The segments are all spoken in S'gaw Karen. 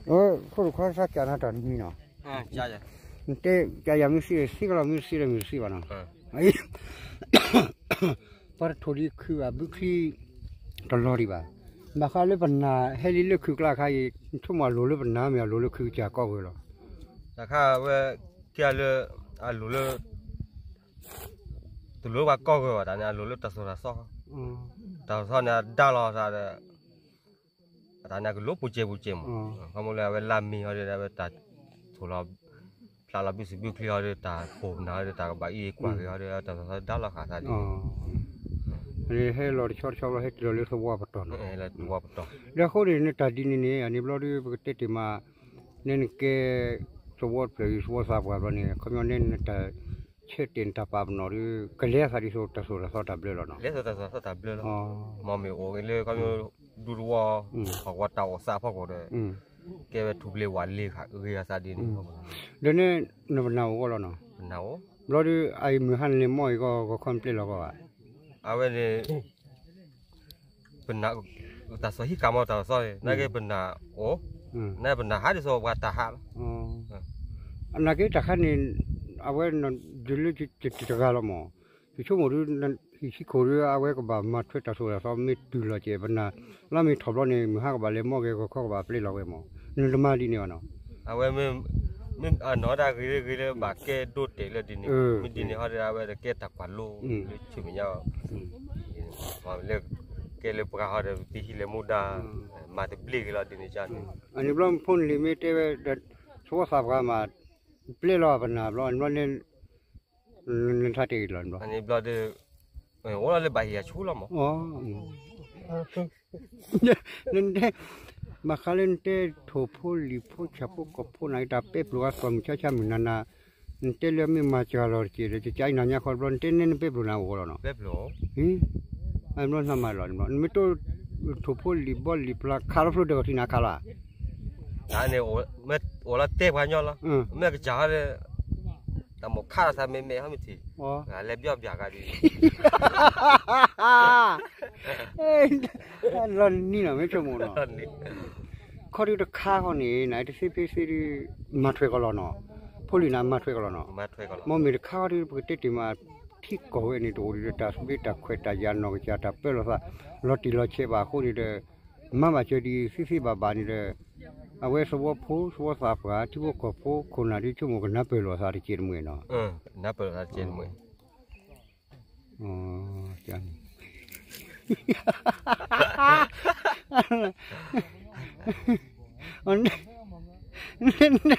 အခိၣ်တခီစၢ်ကနၤတၢ်တမံၤနီၤ, နတဲကယၤမ့ၢ်စံး သ့ကလီၤမ့ၢ်စံးဒီးမ့ၢ်စံးဘၣ်နီၤ, ပှၤတထိၣ်လံခုၣ်ဘၣ်ဘုချံ တလီၤဒံးဘၣ်, ဘၣ်ဃးလၢပနၢ်ဟဲလံလၢခုၣ်ကျါခါအံၤ နဆိကမိၣ်အလိၤလၢပနၢ်မ့ၢ်အလိၤလၢခုၣ်ကစၢ်ကီၢ်ဝဲလီၤ, တၢ်ခါဝဲ ကလၢ အလိၤလၢ တလိၣ်ပှၤကီၢ်ဂၢၢ်ဘၣ် တၢ်န့ၣ်အလိၤလၢတၢ်သိၣ်တၢ်သီ, တၢ်သိၣ်တၢ်သီန့ၣ် အဒါလီၤသးဒီး အတၢ်န့ၣ်ကလိၣ်ပူၤစဲးပူၤစဲးမး, ခီမ့ၢ်လၢအဝဲလါမ့ၤဟီဒီး အဝဲတၢ်ထိၣ်လီၤ ဖျါလီၤဘုစံးဘုချံဟီဒီး တၢ်ပိာ်ပနၢ်ဟီဒီး တၢ်ကဘၣ်အံၤကွၢ်ဂ့ၤဟီဒီး တၢ်သိၣ်တၢ်သီဒါလီၤဃာ်သးဒ်န့ၣ်, ဟဲလီၤတဆီတဆီဘျီ ဟဲတုၤလီၤလၢသဝီပတီၢ်နီၤ, ဒီးအဃိန့ၣ် နတၢ်ဒ်န့ၣ်န့ၣ် အန့ၣ်ဘျီဒီး ပကတဲတ့ၢ်မး နဲနကဲ သဝီတဖျၢၣ်အံၤ သဝီသးပှၢ်ဘျီန့ၣ် ခီပညီနဲနတၢ်ဆၢတဲာ်နတၢ်ပာ်ပနီၣ်ဒီး ကလဲၤသးဒ်သိးတၢ်သိၣ်တၢ်သီတၢ်ဘျၢလီၤနီၤ, လဲၤသိးတၢ်သိၣ်တၢ်သီတၢ်ဘျၢလီၤ, မ့မ့ၢ်အိၣ်ဂ့ၤလၢခီပညီ ဒူသဝီ ဟီၣ်ကဝီၤတၢ်အိၣ်သးဖီခိၣ်ဒီး ကဲဝဲထူၣ်ပျ့ၤဝးလ့ၤဂ့ၤအသးဒ်န့ၣ်, ဒီးနဲ နပနၢ်အိၣ်ဂီၢ်လီၤနီၤ, ဘျီဒီး အအံၤမုၢ်ဟါနလဲၤမီၢ်အံၤကီၢ် ဂီၤခီနပျဲလီၤကီၢ်ဘၣ်, အဝဲန့ၣ် ပနၢ် တၢ်စီၤဟံးကၤမီတၢ်စီၤန့ၣ် နာ်က့ပနၢ်အိၣ်, နာ်ပနၢ်ဟးဒ်သိးပှၤတၢ်ဟးလီၤ, နာ်က့တၢ်ခါန့ၣ် အဝဲဒုးလၢတဂၤလီၤမး, ယဆိကမိၣ်ဒုး ဟံၣ်ဆံခိၣ်ဒုး အဝဲကဘၣ်မၤထွဲတၢ်သိၣ်တၢ်သီမ့ၢ်တုၤလီၤကဲ ပနၢ်လါမ့ၤထီၣ်ဘျီန့ၣ် မုၢ်ဟါကဘၣ်လဲၤမီၢ်က့ၤ ဂီၤခီကဘၣ်ပျဲလီၤဝဲမး, နတမၤဒ်န့ၣ်ဘၣ်နီၤ, အဝဲ မ့ၢ်အနီၢ်ဒၣ်ဂ့ၤဂ့ၤလၢဘၣ်ကဲဒိတဲာ်လၢဒ်န့ၣ်, မ့ၢ်ဒ်န့ၣ်ဟီဒီး အဝဲတကဲတၢ်ကွၢ်လိလၢဆူမဲာ်ညါ လၢကဲလၢပှၤဟီဒီး ပသံဟံးလဲၤမူဒါ မၤတဘျ့က့ၤလီၤဒ်န့ၣ်န့ၣ်, အန့ၣ်ဘျီဖိနလံၤမ့ၢ်တဲဝဲ သဝီသးပှၢ်မး ပျဲလီၤပနၢ်ဘျီ အန့ၣ်ဘျီန့ၣ် နထါတဲက့ၤလီၤန့ၣ်ဘျီ, အန့ၣ်ဘျီဒီး အိၣ်လီၤလၢဘၣ်ဟံၣ်အဆူလီၤမး နတဲ ဘၣ်ဃးလၢနတဲ ထိၣ်ဖိလံၤဖိဆၣ်ဖိကီၢ်ဖိနၤ တၢ်ပဲပျိၢ်အသီၣ်မုၢ်ဆါဆါမုၢ်နၤနၤ, နတဲလၢအမ့ၢ်မၤစှၤလီၤတက့ၢ်ဒီး ကကနၤညါခီတဘျီ နတဲနဲနပဲပျိၢ်နၤအိၣ်ဂီၢ်လီၤနီၤ, နမ့ၢ်တိၢ်ထိၣ်ဖိလံၤဘီလံၤပျါခးလီၤဖျိဒီးကီၢ်ထံနၤခးလီၤ, တၢ်န့ၣ် အိၣ်လီၤတဲပှၤညီလီၤ, မ့ၢ်ကစၢ်ဟီဒီး တၢ်မိၣ်ခးလီၤသးမဲာ်မဲာ်ဟီမ့ၢ်ထံၣ်, လဲၤဘျီဘျီဂၤဒ် လီၤနံၤနီၤ မ့ၢ်ဆိကမိၣ်နီၤ, ခီဒုတခါဃီန့ၣ် နတသ့ဖဲသ့ဒု မၤထွဲကီးလီၤနီၤ, ဖိလံၤနၤမၤထွဲကီးလီၤနီၤ, မ့မ့ၢ်တခါဃီဒု ပကတဲတ့ၢ်မး ထံကီၢ်ဝဲန့ၣ် တအိၣ်ဒံးဒီးတၢ်သဘျ့တၢ်ခွဲးတၢ်ယာ်နီၢ်ကစၢ် တၢ်ပၢလီၤသး လီၤတံၢ်လီၤဆဲးဘၣ်အဃိန့ၣ်ဒီး မၤဘၣ်စၢၤဒ်သ့သ့ဘၣ်ဘၣ်န့ၣ်ဒီး အဝဲသဝီဖိ သဝီသးပှၢ် ထံဖိကီၢ်ဖိခိၣ်နၢ်ဒု ဆိကမိၣ်ကနၢ်ပၢၢ်လိာ်အသးတက့ၢ်တမှဲၤနီၤ, ကနၢ်ပၢၢ်လိာ်သးတက့ၢ်တမှဲၤ နတဲနၤ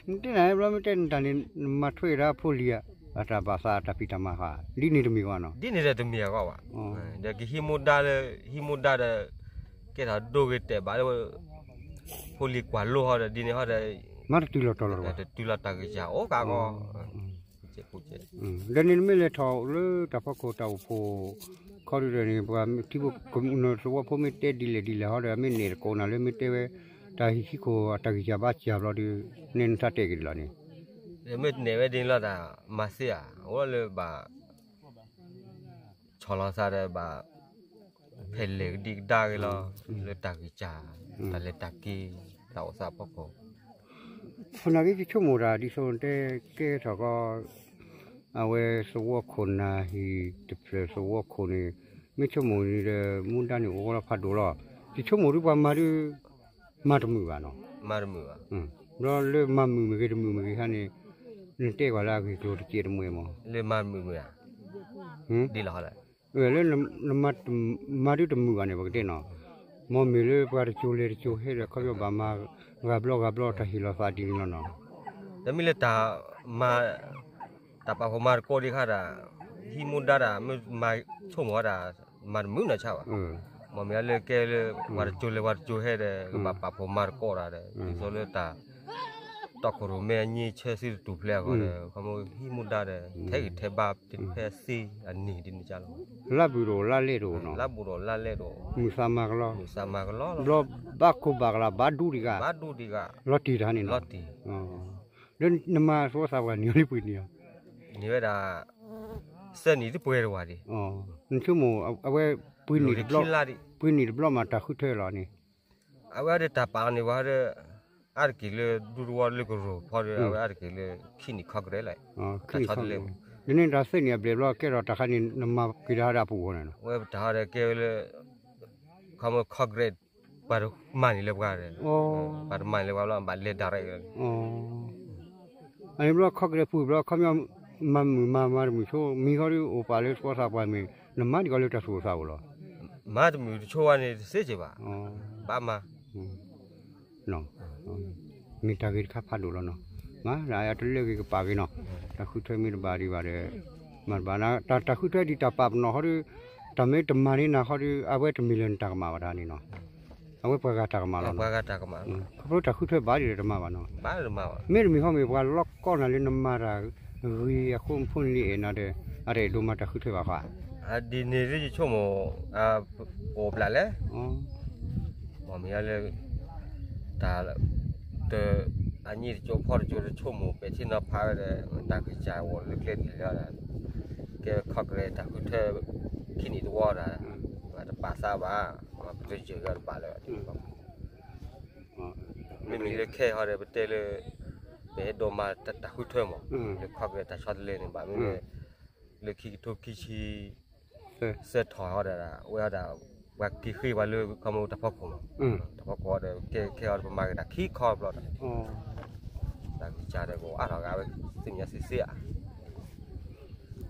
ဘျီမ့ၢ်တဲနတၢ်န့ၣ် နမၤထွဲဒၣ်ဖိလံၤဧါ, အတၢ်ဘၣ်သးတၢ်ဖံးတၢ်မၤဃါ ဒ်န့ၣ်တမ့ၢ်ဘၣ်နီၤ, ဒ်န့ၣ်ဒီးတမ့ၢ်အဂီၢ်ဘၣ်, ဒီးကဟံးမူဒါလၢ ဟံးမူဒါဒီး ကဲထီၣ်ဒိဂ့ၤတဲာ်ဘၣ်လၢ ဖိလံၤကွၢ်လိဟီဒီး ဒ်န့ၣ်ဟီဒီး မၤတတုၤလီၤတီၤလီၤတဘၣ်, တတုၤလီၤတၢ်ဂံၢ်စၢ်အိၣ်ကါဂီၢ် ဒီးန့ၣ်နမ့ၢ်လဲၤထီၣ်လၢတၢ်ဖီခိၣ်တၢ်အိၣ်ဖှိၣ် ခီဒုဒီးန့ၣ် ပှၤထံဖိကီၢ်ဖိ သဝီဖိမ့ၢ်တဲဒ်လဲၣ်ဒ်လဲၣ်ဟီဒီး မ့ၢ်နဲၣ်တကိးနၤလၢမ့ၢ်တဲဝဲ တၢ်ဟံၣ်ဆံခိၣ်အတၢ်ဂံၢ်စၢ်ဘါစၢ်ဘျီဒီး နဲနထါတဲက့ၤလီၤန့ၣ်, မ့ၢ်နဲၣ်ဝဲဒ်န့ၣ်လီၤတၢ် မၤသ့ဧါ အိၣ်လၢဘၣ် ဆီၣ်လီၤသးဒီးဘၣ် ဖဲလဲၣ်ကဒံကဒါက့ၤလီၤ လၢတၢ်ဂံၢ်စၢ် တၢ်လဲၤတၢ်က့ၤ တၢ်အိၣ်သးဖီခိၣ်, ဖနာ်က့ယဆိကမိၣ်တၢ်ဒ်သိးတဲကဲထီၣ်ကီး အဝဲသဝီခိၣ်နၢ်ဟံၣ်တဖျၢၣ်သဝီခိၣ်န့ၣ် မ့ၢ်ဆိကမိၣ်န့ၣ်ဒီး မူဒါန့ၣ်အိၣ်ဂီၢ်လီၤဖးဒိၣ်လီၤ, ယဆိကမိၣ်ဒုပှၤမၤဒု မၤတမုာ်ဘၣ်နီၤ, မၤတမုာ်ဘၣ်, ဘျီလၢမၤမုာ်မ့ၢ်ဂ့ၤတမုာ်မ့ၢ်ဂ့ၤခါန့ၣ် နတဲကွၢ်လၢအဂ့ၢ်ကျိၤတကဲးတမှဲၤမး, လၢမၤတမုာ်မ့ၢ်ဧါ, ဒ်လီၤ လၢနမၤ မၤဒုတမုာ်ဘၣ်န့ၣ် ပကတဲနီၤ, မ်မ့ၢ်လၢပှၤတစိၤလဲၤတစိၤဟဲဒီး ခီပညီဘၣ်မၤဂၤဘျီဂၤဘျီတၢ်ဟ့ၣ်လီၤသးဒ်န့ၣ်လီၤနီၤ, တမ့ၢ်လၢတၢ်မၤ တၢ်ပာ်ဖှိၣ်မၤသကိးဒံးခါဒၣ် ဟံးမူဒါဒၣ် မ့ၢ်မၤဆိကမိၣ်ဝဲဒၣ် မၤတမုာ်နီၢ်ဆါဘၣ်, မ်မ့ၢ်လၢကဲလၢ ပှၤတစိၤလဲၤပှၤတစိၤဟဲဒီး ကဘၣ်ပာ်ဖှိၣ်မၤသကိးတၢ်ဒီး ဒ်သိးလၢတၢ် တီခိၣ်ရိၣ်မဲအညံဆၢဆံတတူၢ်ဖျဲးအဂီၢ်ဒီး ခီဖျိဟံးမူဒါဒီး ထဲဂံၢ်ထဲဘါဖဲသ့အနံၤဒ်န့ၣ်လီၤ, လၢဘူးဒီးလၢလဲၢ်တအိၣ်နီၤ, လၢဘူးဒီးလၢလဲၢ်တအိၣ်, မုၢ်သးမၤကလီ, မုၢ်သးမၤကလီလီၤ, ဘျီဘၣ်ခိၣ်ဘၣ်ကလၤ ဘၣ်ဒူဒံးဂၤ, ဘၣ်ဒူဒံးဂၤ, လီၤတံၢ်တၢ်န့ၣ်နီၤ, လၢနမၤသဝီသးပှၢ်နံၤလံပှ့ၤနံၤဧါ, နံၤဝဲဒၣ် သၢနံၤတပှဲၤတဝၤဒံး, နဆိကမိၣ်အဝဲ ပှ့ၤနံၤတဘျီမးတၢ်ဃုထၢလီၤန့ၣ်, အဝဲဒီးတၢ်ပာ်လီၤန့ၢ်ဝဲဒီး အါတက့ၢ်လၢဒူသဝီလၢကရိၢ်ဖီဒီး အဝဲအါတက့ၢ်လၢခံနံၣ်ခီကရဲးလီၤ. တၢ်ဆီတလဲ ဒ်န့ၣ်တၢ်သၢနံၣ်အဘျဲၣ်ဘျီကဲထီၣ်တၢ်ခါန့ၣ် နမၤက့ၤတၢ်ဟီဒီးအပူၤဃီန့ၣ်လီၤ. ဝဲပတၢ်ဟီဒီးကဲဝဲလၢ ခီမီခီကရဲး ပှၤတမၤန့ၢ်လၢပှၤဒီး ပှၤတမၤန့ၢ်လၢပှၤဘျီ ဘၣ်လဲၤဒၣ်ရဲၣ် အန့ၣ်ဘျီခီကရဲးပူၤဘျီ ခီပညီ မၤမုာ်မၤမၤတမုာ်ဆိ မံၤဃီဒုးအိၣ်ပာ်လၢသဝီသးပှၢ်မ့ၢ် နမၤဒံးကီးလၢတၢ်သူၣ်အိၣ်သးအိၣ်လီၤ. မၤတမုာ်တဆိဝဲန့ၣ် တသ့စ့ၢ်ဘၣ်, ဘၣ်မၤ မ့ၢ်တၢ်ဂ့ၤတခါဖးဒိၣ်လီၤနီၤ. မၤဒၣ်အတလၢဂ့ၤကပာ်ဂ့ၤနီၤ, တၢ်ဃုထၢမ့ၢ်တဘၣ်ဒံးဘၣ်ဒီး မၤတဘၣ်နၤ တၢ်ဃုထၢဒ်တၢ်ပာ်ပနီၣ်ဃီဒီး တၢ်မ့ၢ်တမၤန့ၢ်နၤဃီဒီး အဝဲတမ့ၢ်လၢနတၢ်ကမၣ်ဘၣ်တၢ်န့ၣ်နီၤ, အဝဲပှၤဂၤတၢ်ကမၣ်လီၤ. ခီဖျိတၢ်ဃုထၢဘၣ်ဒံးဒီးတမၤဘၣ်နီၤ. မ့ၢ်တမံၤဃီမ့ၢ်ပှၤလီၤကီနၤလၢနမၤတၢ်ဂ့ၤအဃိ ဖိန့ၣ်အဲၣ်နၤဒီး အတအဲၣ်ဒိးမၤတၢ်ဃုထၢဘၣ်ဃီဧါ. ဒ်န့ၣ်လၢယဆိကမိၣ် အိၣ်ဘျးလဲၣ် မ့ၢ်မ့ၢ်လၢ တၢ် တ အညၣ်တကၠိဖီတကၠိတဆိကမိၣ်ပဲာ်ထံနီၤဖးဝဲဒီး တၢ်ကစၢ်အိၣ်လၢကျဲဒ်လဲၣ်ဒီး ကဲခီကရဲးတၢ်ဃုထၢ ခံနံၣ်တဝီဒီး ပတပာ်သးဘၣ် ပတယၢၢ်ဂၤတဘၣ်လၢ မ့မ့ၢ်လၢခဲဟီဒီးပတဲလၢ ပအဲၣ်ဒိးမၤတၢ်ဃုထၢမး လၢခီကရဲးတၢ်ဆီတလဲန့ၣ် ဘၣ်မ့ၢ်လၢ လၢခံကထိခံဆံ သၢထီၣ်ဟီဒီး အဝဲဟီဒီး ပှၤက့ၤဃ့ပှၤလၢခီမီတၢ်ဖီခိၣ်မး, တၢ်ဖီခိၣ်ဒီး ကဲခဲအီၤဒီး ပမၤက့ၤတၢ်ခံခီဘျီဒီး တၢ်ကစၢ်ဒီးကအိၣ်အါထီၣ်ဂၤဝဲ သ့ၣ်ညါစ့စ့ဧါ.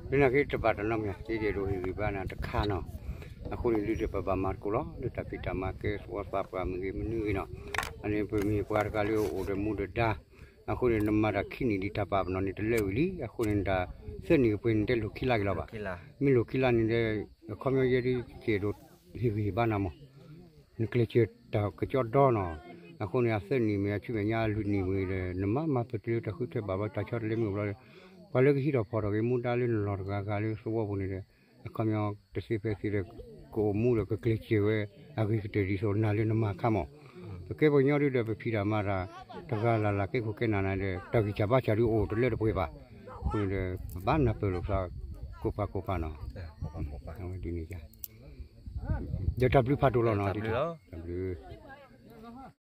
လၢနာ်က့တဘၣ်တၢ်နီတမံၤ ယအဲၣ်ဒိးဟ့ၣ်ဂံၢ်ဘါနၤတခါနီၤ, အဃိန့ၣ်ဒုးဒီးပဘၣ်မၤသကိးလီၤ လၢတၢ်ဖံးတၢ်မၤကဲသဝီသးပှၢ်မ့ၢ်ဂ့ၤမနုၤဂ့ၤနီၤ, အန့ၣ်ပမ့ၢ်ပှၤတဂၤလၢအိၣ်ဒီးမူဒီးဒါ အဃိန့ၣ် နမၤတၢ်ခံနံၣ်ဒံးတၢ်ပာ်ပနီၣ်န့ၣ် တလၢဝံၤလံ, အဃိန့ၣ် တၢ်သၢနံၣ်ကပှဲၤန့ၣ် တဲလိာ်ခံလါက့ၤလီၤဘၣ်, မ့ၢ်လိာ်ခံလါန့ၣ်ဒီး အခီပညီယဲဒုးကဲဒိးဟ့ၣ်ဂံၢ်ဟ့ၣ်ဘါနၤမး, နကျဲးစၢးတၢ်ကကၠီဒီနီၤ, အဃိန့ၣ် အသၢနံၣ်မ့ၢ်အဆူမဲာ်ညါအလွံၢ်နံၣ်ဝံၤဒီး နမၤမၤပတုာ်လၢတၢ်ဃုထၢဘၣ်ဘျီ တၢ်ဆီတလဲမ့ၢ်အိၣ်ဘျီဒီး ပှၤလၢကဟံးထီၣ်ဖီၣ်ထီၣ်က့ၤမူဒါလၢနလီၢ်တဂၤဂၤလၢသဝီပူၤန့ၣ်ဒီး အခီပညီတသ့ဖဲသ့ဒီး ကအိၣ်မူဒီးကကျဲးစၢးဝဲ အဂ့ၤကတၢၢ်ဒ်သိးနၤလၢနမၤအခါမး, ပကဲပှၤကညီဒုးဒီး ပဖံးတၢ်မၤတၢ် တဂၤလၢ်လၢ်ကဲခိၣ်ကဲနၢ်နၢ်ဒီး တၢ်ဂံၢ်စၢ်ဘါစၢ်ဒုးအိၣ်တလၢတပှဲၤဘၣ်, အဃိန့ၣ်ဒီး ပဘၣ်နၢ်ပၢၢ်လိာ်ပသး ကိးပၤကိးပၤနီၤ, အဝဲဒ်န့ၣ် ဒီးတၢ်ဘျုးဖးဒိၣ်လီၤနီၤ, တၢ်ဘျုး